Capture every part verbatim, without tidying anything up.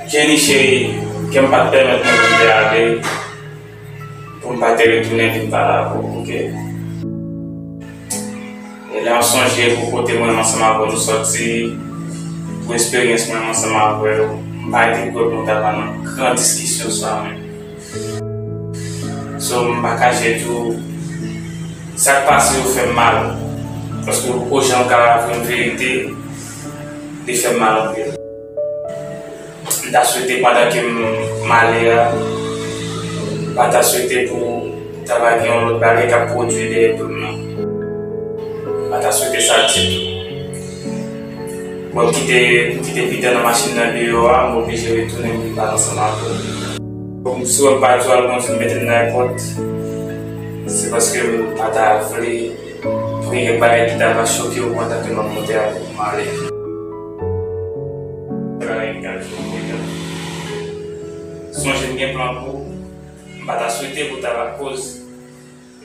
Jenny cheri, kè m pa t pèmèt mwen pou m te ale, pou m pa te retounen vin pale avè w, oke? E lè m sonje pou kote mwen menm ansanm avè w nou sòti, pou esperyans mwen menm ansanm avè w, m pa te kwè pou nou ta pral nan gran diskisyon sa menm. So, m pa kache tou, sa k pase yo fè m mal. Paske ou janm ka avwe m verite, li fè m mal anpil. M ta swete pandan ke m, m ale a, m pa ta swete pou ta va gen yon lòt bagay k ap pwodui dèyè do m nan. M pa ta swete sa ditou. Bon, m kite, m kite Peter nan machin nan deyò a, m oblije retounen m vin pale ansanm avè w. Bon, si w wè m pa di w al kondui, m mete m nan èpòt, se paske m pa ta vle pou gen kèk bagay ki ta va choke w pandan ke m ap monte avè w pou m ale. Bagay ki ta choke w. Sonje m gen plan pou ou. M pa ta swete pou ta va koz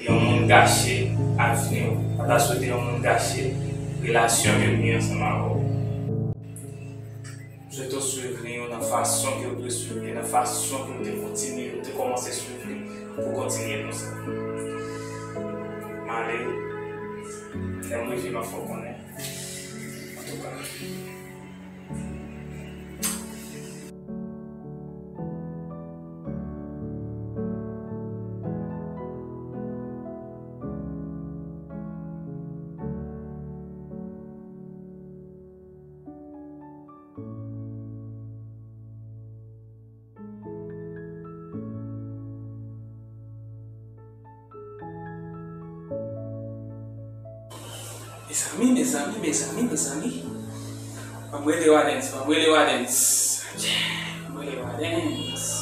yon moun gache avni w. M pa ta swete yon moun gache relasyon ke m gen ansanm avè w. M swete w swiv li yo nan fason ke w dwe swiv li, nan fason ke w te kontinye, w te kòmanse swiv li, pou w kontinye konsa. M ale, lè m rive, m ap fè w konnen. Antouka. Mezanmi, mezanmi, mezanmi, mezanmi. Ban m rele Wadens, ban m rele Wadens. Ban m rele Wadens.